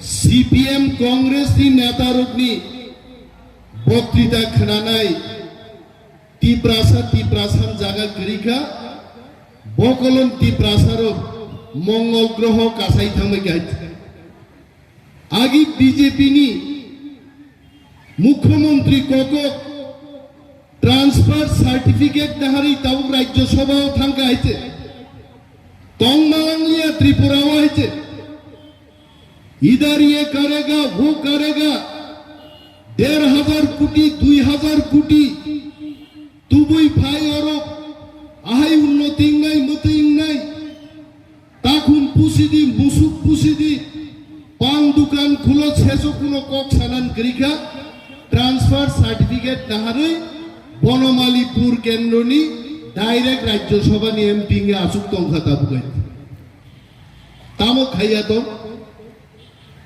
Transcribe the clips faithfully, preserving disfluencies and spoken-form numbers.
C P M Congress ni neta rokni boktwita khwnanai Tiprasa Tiprasa jaga kwrwi kha, bokolon Tiprasa rok mongol groho kasai thangbai kha. Agi B J P ni Mukhyamantri kokok transfer certificate naharwi tabuk Rajya Sabha o thangkha hai se. Tong malangliya Tripura o hai se. Idhar ye karega, wo karega. Der hazar koti, dui hazar koti. Tubui phai oro. Ahai unnoti wngnai, mwtwi wngnai. Takhum pusidi, musuk pusidi, pang dukan khulo seso kuno kok sanan kwrwi kha, transfer certificate naharwi Bonomalipur kendroni direct Rajya Sabha ni M P wngwi aswk tongkha tabuk hai. Tamo khaiya to?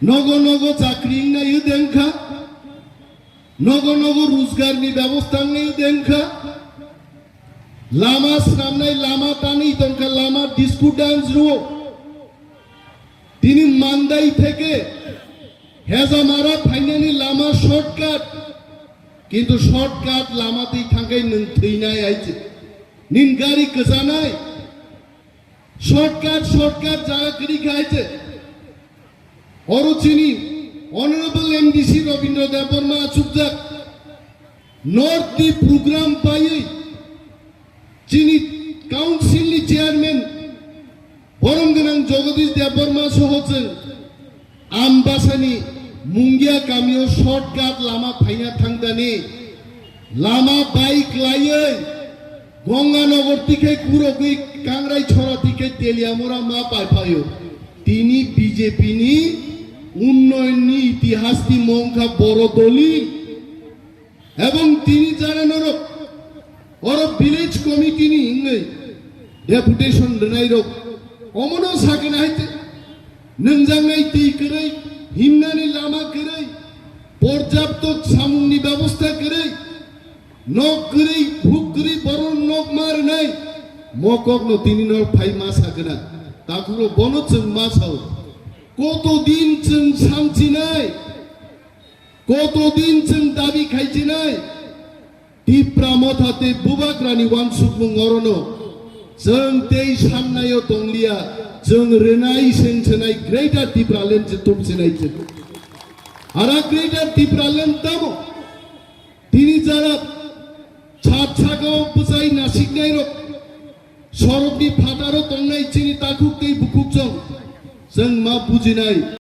Nogo nogo chakri wngnai dengkha. Nogo nogo rojgar ni bebosta wngwi dengkha. Lama swnamnai, lama tanwi tongkha, lama disco dance rwo. Tini Mandai theke Hejamara phainani lama shortcut. Kintu shortcut lama twi thangkhai nwng thwinai hai se. Nin gari kwchanai. Shortcut, shortcut jaga kwrwi kha hai se. Oro chini Honorable M D C Rabindra Debbarma achukjak North ni program paiwi chini council ni chairman borom gwnang Jagadish Debbarma soho chwng Ambasani Mungia kamio shortcut lama phaina thangdani lama bai klaiwi Gonganagar tikhai kurogwi Kangrai Chora tikhai Teliamura ma paiphaio. Tini B J P ni unnoyonni itihas ni mongkha boro doli. Ebong tini jara norok oro village committee ni hwnwi deputation rwnairok omono sakena hai te. Nwngjaknai twi kwrwi, himnani lama kwrwi, porjapto samungni bebosta kwrwi, nok kwrwi, huk kwrwi, borok nok ma rwnai, mokokno tini nok phai ma sakena. Takhukno bono chwng ma sao. Koto din chwng samchinai, koto din chwng dabi khaichinai. Tipra Motha tei Bubagrani uansukmung orono chwng tei sannaio tongliya, chwng rwnai sengsenai Greater Tipraland se tubsinai se. Ara Greater Tipraland tamo? Tini jara chat sakao bwchai nasiknairok, sorokni phataro tongnai chini takhuk tei bukhuk chwng, chwng ma bujinai.